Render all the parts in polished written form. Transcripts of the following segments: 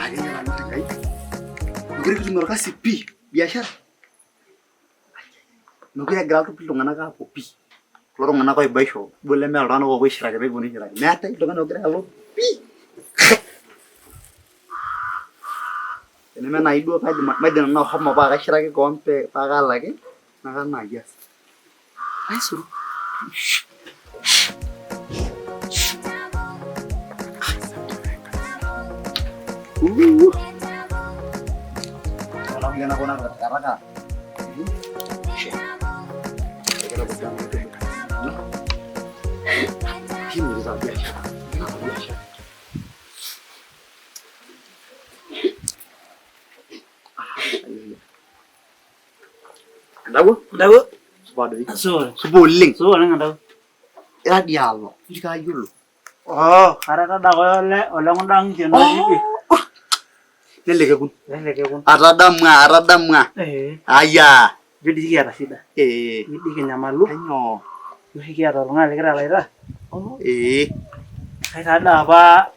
Akeyie olonyor Enkai. Mekure kitum orkasi pii, biashara. Mekure egira iltung'anak aapuo pii. Kulo tung'anak oibaisho duo lemeeta iltung'anak oopuo aishiraki pee kiponu aishiraki. Meetae oltung'ani ogira alo pii. Teneme naaji duo kaidim matejo nanu ashomo paa kaishiraki koon paa kaalaki naa kalo naaji aas. Aisuru. Kuna kulie nakuna takataka. Hii ni za biashara. Biashara. Entawuo? Entawuo. Supa doi. Supa. Supa oleng. Supa oleng entawuo. Ira dialo. Ijo kayiolo. Oh, kara tadake ole ole kunda ang'itie natii. Oh. Lele kekun. Lele kekun. Atadamua, atadamua. Eh. Aya. Ijo dii kiata shida. Eh. Ijo dii kinyamalu. Kainyoo? Ijo oshi kiata oltung'ani likira laita. Oh, eh. Kai taa doi apa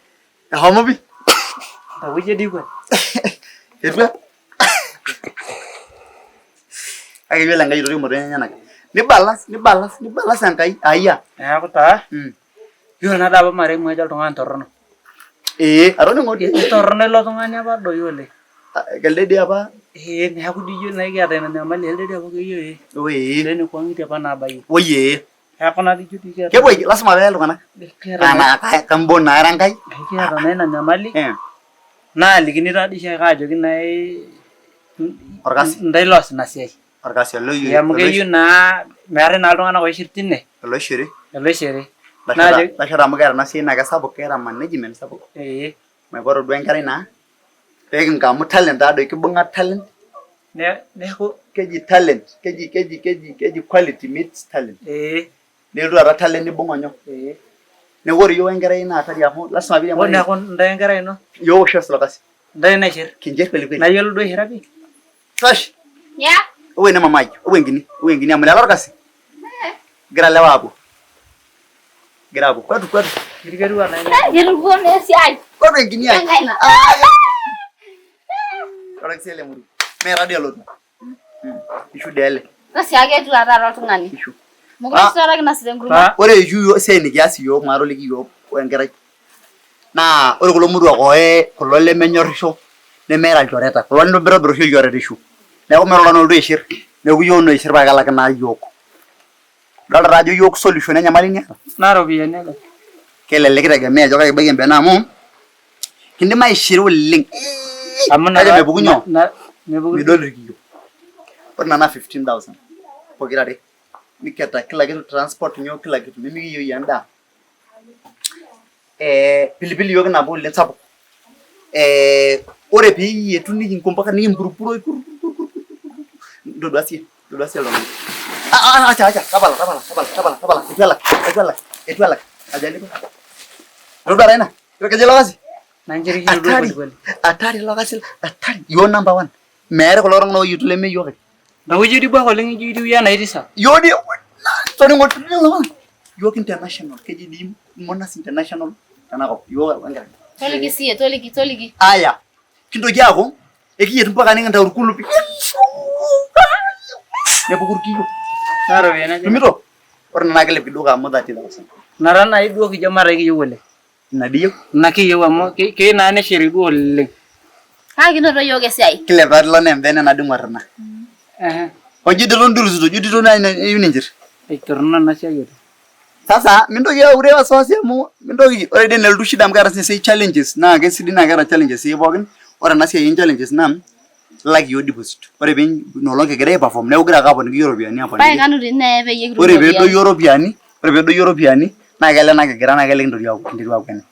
Eshomo pi. Entawuo ijo dii kweli. Etua. Kake iyiolo Enkai aitoki imotonyi enyenak. Nibalance, nibalance, nibalance Enkai. Aya. Neeku taa yiolo naa doi apa marehemu ajo oltung'ani torrono. Ee, atoning'o dii. Kitorrono ilo tung'ani apa doi oleng. Elde dii apa. Ee, neeku dii iyiok naa ekiata ina nyamali elde dii apa keyieu ee. Oo ee. Nekua ang'itie apa naabayie. Woi ee. Neeku naa ijo dii kiata. Kepuoi lasima pee iltung'anak. Naa kambon naa ira Enkai. Kiata naa ina nyamali. Naalikini taa dii oshiake aajoki nai Orkasi. Intae loos ina siai. Orkasi Amu keyieu naa meetae naa iltung'anak oishir tine. Oloishiri. Oloishiri. Lasho amu keeta ena siai naa kesapuk keeta management sapuk. Ee. Maipoto duo enkerai naa pee kingamu talent taadoi kibung'a talent. Neeku keji talent keji keji keji keji quality meets talent. Ee. Nelotu taata talent nibung onyoo. Ee. Neeku ore iyiook wenkerai naa hatari amu lasima pee iriamari. Neeku intae wenkerai ino. Iyiook oshi oos ilo kasi. Intae naishir. Kinchir kweli kweli. Nayiolo duo aishira pii. Fresh. Yeah. Owuo ene mama ai, owuo enkini, owuo enkini amu lelo orkasi. Egira lewa aapuo. Egira aapuo. Kwatu kwatu. Ketiu anaa Ketupukuo naa esiai. Kwatu enkini ai. Enkai na. Ore sii ele muru. Meeta dii elotu. Ishu dii ele. Sasa ake etua taata oltung'ani. Ishu. Mokure sii taata kinasita enkurma. Ore ishu iyiook esiai nikias iyiook maatoliki iyiook wenkerai naa ore kulo moruak ooye kulo lemenyorrisho nemeeta ilchoreta kulo limintobir oshi ilchoreta ishu neeku meeta oltung'ani olotu aishir neeku iyiook naa oishir paa kelaki naa iyiook. Idolta taa ajo iyiook solution enyamali niata. Naa ropiyiani aja? Kelelek itegemea ajo kaji ebaiki embene amu kindim aishira oleng Amu kake mepuku nyoo mepuku midol irkiyo. Ore ina naa 15,000 pokirare niketa kila kitu transport nyoo kila kitu nemikiyieu iyie endaa. Eh, pilipili iyiook kinapa oleng sapuk. Eh, ore piiyietu nikinko mpaka nikimpurupuroi ntodua siye ntodua siye oltung'ani. Ah, ah, acha acha tapala tapala tapala tapala tapala eitu elak eitu elak eitu elak aja alipa. Itodua taa ina? Kejo ilo kasi Nanchirikino duo hatari kweli kweli. hatari ilo kasi hatari yiok number one. Meetae kulo tung'anak ooyietu leme yiok ake. Neeku ijo dii oleng ijo itiu iyie anaa itisa. Yiok dii toning'o yiok international keji dii Monas international tenakop yiok enkerai. Toliki siye, toliki, toliki. Aya kintoki aaku ekiyietu mpaka nikintau irkulupi nepuku irkiyo. Naa ropiyiani aja? Tumito? Ore ina naa kelep kidogo amu 30,000. Ina taa naaji duo kijo mataa ekiyieu oleng. Ina dii iyieu? Ina kiyieu amu keyieu naa nesheri duo oleng. Kake kinoto iyiook esiai. Kilep taa ilo naa embene nadung'or ina. Ojo dii ndurusito, ijo dii iyieu ninchir. Eitorrono ena siai oleng. Sasa mintoki aure wasiwasi amu mintoki ore dii enelotu shida amu keeta sii ninye challenges naa kesidai naa keeta challenges sii pookin. Ore ena siai e challenges naa ilak iyiook deposit. Ore pee ina olong kigira ai perform neeku igira ake aponiki iyie iropiyiani Paa aponiki. kanu dii neye peyie kitum Ore pee iropiyiani. edoyio iropiyiani, ore pee edoyio iropiyiani naa kelelek ina kigira naa kelelek kintoki aaku kinteru akweni.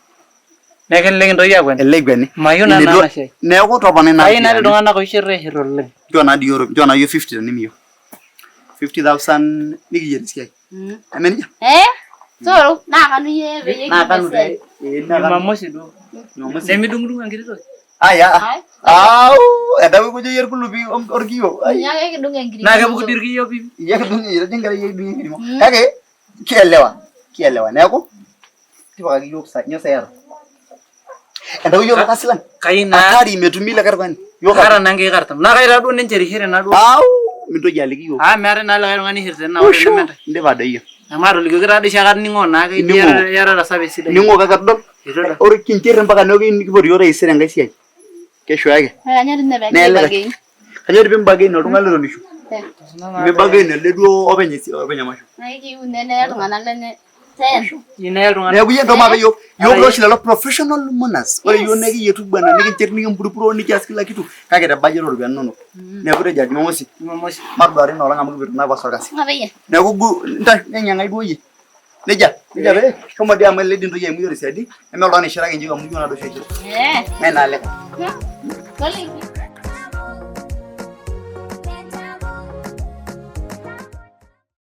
Neeku kelelek intoki akweni. Elelek ikweni. Mayieu nanu ena siai. Neeku toponai naa Kayieu natii iropiyiani. iltung'anak oishir aishir oleng. Nchoo naa dii iyiook nchoo naa iyiook 50 tenimiyieu. 50,000 nikiyier esiai. Eme nejia? Eh? Toro, naa kanu iyie peyie Naa kitum kanu esiai. taa eh, naa kanu. Jumamosi duo. Jumamosi. Nemidung'udung' enkiti toki. Aya. Ai. Au, enda wueji iyer kulupi orkiyo. Ai. Ninye ake kidung' enkiring'o. Naa kepuku dii irkiyo pii. Iyie ake idung' etejo enkerai iyie idung' enkiring'o. Kake kielewa, kielewa. Neeku tipikaki iyiook sai, nyoo sai iyata? Entau yiok orkasi lang. Kai naa Hatari metumi likae tung'ani. Yiok kaata ake. naa nkeek 40. Naa kai taa duo ninche erishire naa duo. Au, mintoki aliki yiok. Ah, meetae naa likae tung'ani oishirita ena ore Usho, nemetae. indipa doi iyie. Amu atolikioki taa doi oshiake atoning'o naa ake Ining'o. iyatata service sidai. Ning'o kake atodol. Eitu edol. Ore kinchir mpaka neeku nikipot yiok taisere enkae siai. Kesho ake. Kanyor ninye pee Nelelek. kibargain. Kanyor pee imbargain oltung'ani leton ishu. Eh. Mibargain elde duo openy openy emasho. Naa ekiyieu neye iltung'anak lenye ten. Iyieu neye iltung'anak. Neeku iyie ntoma apa yiok. Yiok Ara oshi lelo professional mourners. Ore yiok naa ekiyietu bwana nikinchir nikimpurupuroo nikias kila kitu kake te budget ooropiyiani inonok. Neeku tejo Jumamosi Jumamosi. matoduare ina olong amu kipoito naa Naivasha orkasi. Ng'ape iyie. Neeku ntasho nyang'ai duo iyie. Nejia, nejia pee shomo dii amu elelek dii intoki aimu yiok tesiadi neme oltung'ani oishiraki inji amu iyiok naa doi oshi oishir. Eh. Mee naa likae. Toliki.